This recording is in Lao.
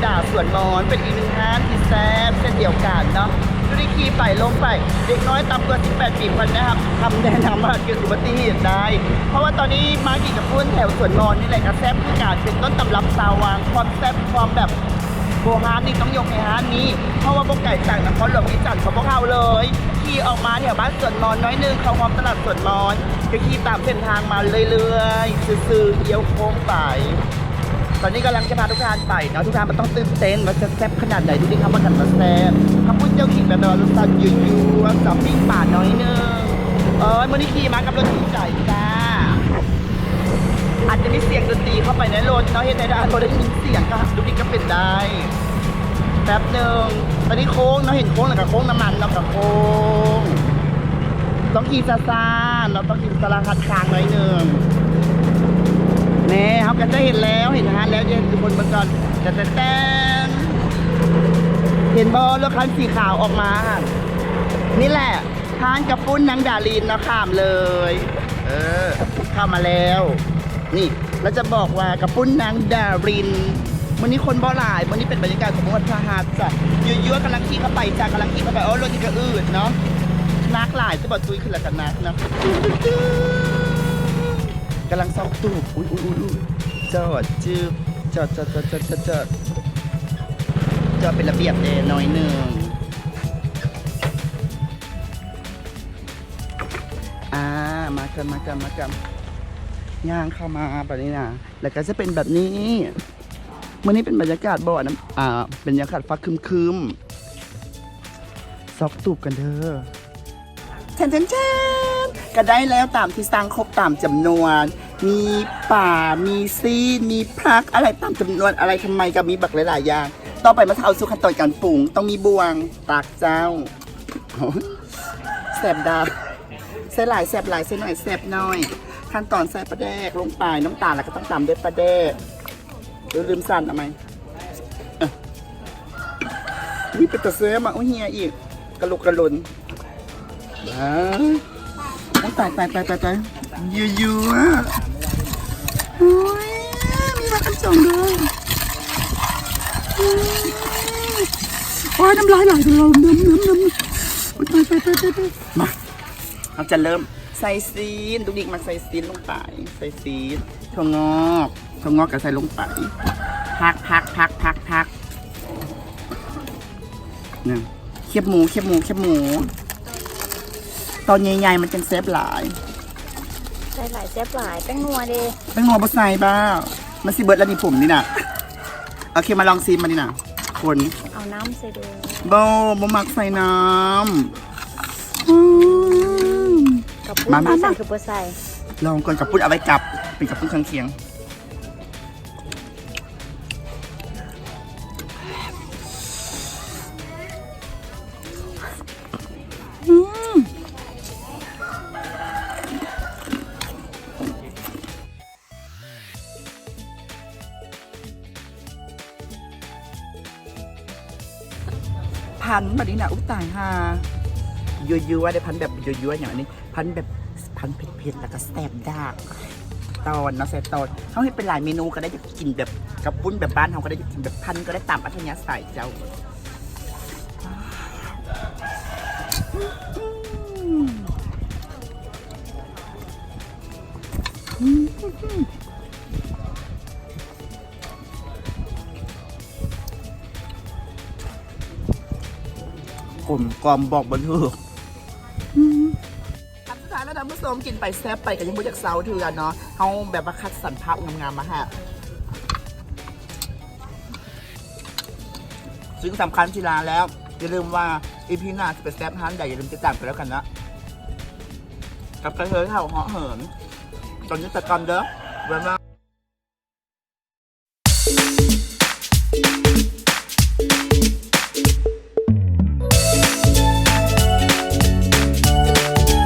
ດາສວນມອນ ເປັນອີກໜຶ່ງຮ້ານທີ່ແຊບເຊັ່ນດຽວກັນເນາະ. ຢູ່ໃນຂີ່ໄປລົງໄປ ເດັກນ້ອຍຕ່ຳກວ່າສິບແປດປີ ຄຳແນະນຳ ຄຳແນະນຳວ່າເກີດອຸບັດຕິເຫດໄດ້ ເພາະວ່າຕອນນີ້ມາກິນກະປຸ້ນແຖວສວນມອນນີ້ແຫຼະ ກະແຊບຄືກັນ ເປັນຕົ້ນຕຳລັບຊາວວັງ ຄວາມແຊບ ຄວາມແບບໂບຮານນີ້ຕ້ອງຍົກໃຫ້ຮ້ານນີ້ ເພາະວ່າບໍ່ໄກຈາກນະຄອນຫຼວງວຽງຈັນ ເຂົາບໍ່ເຂົ້າເລີຍ ຂີ່ອອກມາແຖວບ້ານສວນມອນໜ້ອຍໜຶ່ງ ເຂົ້າຮ່ອມຕະຫຼາດສວນມອນ ກະຂີ່ຕາມເສັ້ນທາງມາເລື້ອຍໆ ຊື່ໆ ລ້ຽວໂຄ້ງໄປ. ຕອນນີ້ກຳລັງຈະພາທຸກທ່ານໄປເນາະ ທຸກທ່ານບໍ່ຕ້ອງຕື່ນເຕັ້ນວ່າຈະແຊບຂະໜາດໃດ ທຸກທີ່ຮັບປະກັນວ່າແຊບ. ເຂົ້າປຸ້ນເຈົ້າກິນແບບວ່າລົດຊາດຍົວໆ ຈຳປີ້ງປາໜ້ອຍໜຶ່ງ. ເອີຍ ມື້ນີ້ຂີ່ມາກັບລົດຄູ່ໃຈຈ້າ ອາດຈະມີສຽງດົນຕີເຂົ້າໄປໃນລົດເນາະ ເຮັດໃຫ້ທ່ານບໍ່ໄດ້ຍິນສຽງ ກະດູດີກະເປັນໄດ້. ແປັບໜຶ່ງ ຕອນນີ້ໂຄ້ງເນາະ ເຫັນໂຄ້ງແລ້ວກະໂຄ້ງນ້ຳມັນເນາະ ກະໂຄ້ງ ຕ້ອງຂີ່ຊ້າໆເນາະ ຕ້ອງ ສະລະຫັດຄາງໜ້ອຍໜຶ່ງ. ແນ່ ເຮົາກະຈະເຫັນແລ້ວ ເຫັນຮ້ານແລ້ວ ຈະເຫັນທຸກຄົນເບິ່ງກ່ອນ ແຕ່ ແຕ່ ເຫັນບໍ່ ລົດຄັນສີຂາວອອກມາຫັ້ນ ນີ້ແຫຼະ ຮ້ານກະປຸ້ນນາງດາລິນເນາະ ຂ້າມເລີຍ ເອີ ເຂົ້າມາແລ້ວ ນີ້ ລະຈະບອກວ່າກະປຸ້ນນາງດາລິນ ມື້ນີ້ຄົນບໍ່ຫຼາຍ ມື້ນີ້ເປັນບັນຍາກາດຂອງວັດພະຫັດຈ້ະ ຍົວໆ ກຳລັງຂີ່ເຂົ້າໄປຈ້ະ ກຳລັງຂີ່ເຂົ້າໄປ ໂອ້ ລົດນີ້ກະອືດເນາະ ໜັກຫຼາຍ ແຕ່ບໍ່ຕຸ້ຍຂຶ້ນລະກະໜັກເນາະ ກຳລັງຊອກຕູບ ອຸ້ຍໆໆໆ ຈອດ ຈຶບ ຈອດ ຈອດ ຈອດ ຈອດ ຈອດ ຈອດເປັນລະບຽບແດ່ໜ້ອຍໜຶ່ງ. ອ່າ ມາກັນ ມາກັນ ມາກັນ ຍ່າງເຂົ້າມາບາດນີ້ນະ ແລ້ວກະຈະເປັນແບບນີ້. ມື້ນີ້ເປັນບັນຍາກາດບໍ່ ອັນນັ້ນ ອ່າ ບັນຍາກາດຟ້າຄຶ້ມໆ ຊອກຕູບກັນເດີ. ແທນ ແທນ ແທນ ກະໄດ້ແລ້ວຕາມທີ່ສັ່ງ ຄົບຕາມຈຳນວນ ມີປາ ມີຊີ້ນ ມີຜັກ ອະໄລຕາມຈຳນວນ ອະໄລທຳໄມກະມີບັກຫຼາຍໆຢ່າງ. ຕໍ່ໄປມາເຂົ້າສູ່ຂັ້ນຕອນການປຸງ ຕ້ອງມີບ່ວງ ຕັກເຈົ້າ ໂອ້ຍ ແຊບດາ ໃສ່ຫຼາຍແຊບຫຼາຍ ໃສ່ໜ້ອຍແຊບໜ້ອຍ. ຂັ້ນຕອນໃສ່ປາແດກລົງໄປ ນ້ຳຕານ ແລ້ວກະຕ້ອງຕາມດ້ວຍປາແດກ. ເອີ ລືມສັ່ນ ເອົາໃໝ່ ເອີ ອຸ້ຍ ເປັນຕາແຊບອະ ໂອ້ຍ ເຫື່ອອີກ ກະລຸກກະລົນ ອາ ຕາຍ ຕາຍ ຕາຍ ຕາຍ ຕາຍ ຍົວໆ ໂອ້ຍ ມີມາກັນສອງດອກ ໂອ້ຍ ນ້ຳລາຍໄຫຼ ນ້ຳ ນ້ຳ ນ້ຳ ໂອ້ຍ ຕາຍ ຕາຍ ຕາຍ ຕາຍ ຕາຍ ມາ. ເຮົາຈະເລີ່ມໃສ່ຊີ້ນ ລູກດິກມັກໃສ່ຊີ້ນລົງໄປ ໃສ່ຊີ້ນ ຖົ່ວງອກ ຖົ່ວງອກກະໃສ່ລົງໄປ ຜັກ ຜັກ ຜັກ ຜັກ ຜັກ ນີ້ ຄຽບໝູ ຄຽບໝູ ຄຽບໝູ ຕອນໃຫຍ່ໆ ມັນຈັ່ງແຊບຫຼາຍ ໃສ່ຫຼາຍແຊບຫຼາຍ ແປ້ງນົວເດ ແປ້ງນົວບໍ່ໃສ່ບ້າ ມັນຊິເບິດແລ້ວນີ້ຜົມນີ້ນະ. ໂອເຄ ມາລອງຊີມບາດນີ້ນະ ຄົນ ເອົານ້ຳໃສ່ເດີ ບໍ່ ບໍ່ມັກໃສ່ນ້ຳ ອືມ ກະປຸ້ນ ມາ ມາ ບໍ່ໃສ່ ມາ ຄືບໍ່ໃສ່ ລອງກ່ອນ ກະປຸ້ນເອົາໄວ້ກັບ ເປັນກະປຸ້ນເຄື່ອງຄຽງ ອືມ. ພັນບາດນີ້ນະ ອຸ້ຍ ຕາຍຫ່າ ຍົວໆ ເດ້ ພັນແບບຍົວໆ ຫຍັງອັນນີ້ ພັນແບບ ພັນເຜັດໆ ແລ້ວກະແຊບດາກ ຕອນເນາະ ແຊບຕອນ ເຮົາເຮັດເປັນຫຼາຍເມນູກະໄດ້ ຢາກກິນແບບກະປຸ້ນແບບບ້ານເຮົາກະໄດ້ ຢາກກິນແບບພັນກະໄດ້ ຕາມອັດທະຍາໄສເຈົ້າ. ກົມກ່ອມບອກບໍ່ຖືກ ອືມ ຄຳສຸດທ້າຍແລ້ວທ່ານຜູ້ຊົມ ກິນໄປແຊບໄປກະຍັງບໍ່ຢາກເຊົາເທື່ອເນາະ ເຮົາແບບວ່າຄັດສັນພາບງາມໆ ມາໃຫ້ ສິ່ງສຳຄັນຊິລາແລ້ວ ຢ່າລືມວ່າ ອີພີ ໜ້າຊິໄປແຊບຮ້ານໃດ ຢ່າລືມຕິດຕາມກັນແລ້ວກັນເນາະ ກັບກະເທີຍເຖົ້າເຫາະເຫີນ ຕອນນີ້ໄປກ່ອນເດີ ບາຍບາຍ.